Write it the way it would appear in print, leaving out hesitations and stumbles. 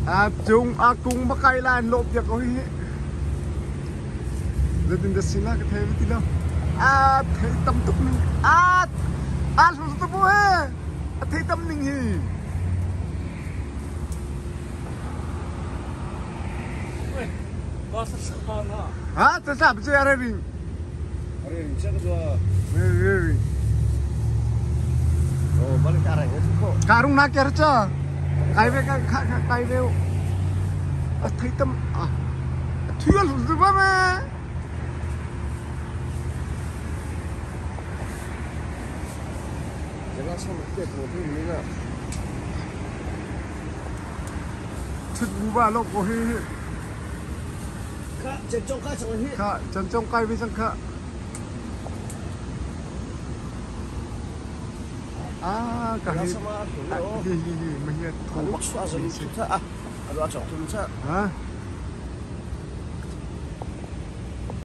A cung a kung ba kai la an lawh piak ko hi. Zeitin dah si la ka thei ti lo. A thei tam tuk ning. A a hlu tu bu he. A thei tam ning hi. Ha, ta sa ba che are ring. Are ring che ka jo. Re re ring. Oh, balik ka reng chu ko. Ka rung na ker cha. Kai ve ka kha kha kai ve. A thei tam a. Thuyal hlu ba me. Jaga sama ke ko tu ni na. Thut bu ba lo ko hi. Kha chen chong kai chang hi. Kha chen chong kai vi chang kha. Ah, ka hi. Hi hi hi ma hi thu bak. Ha.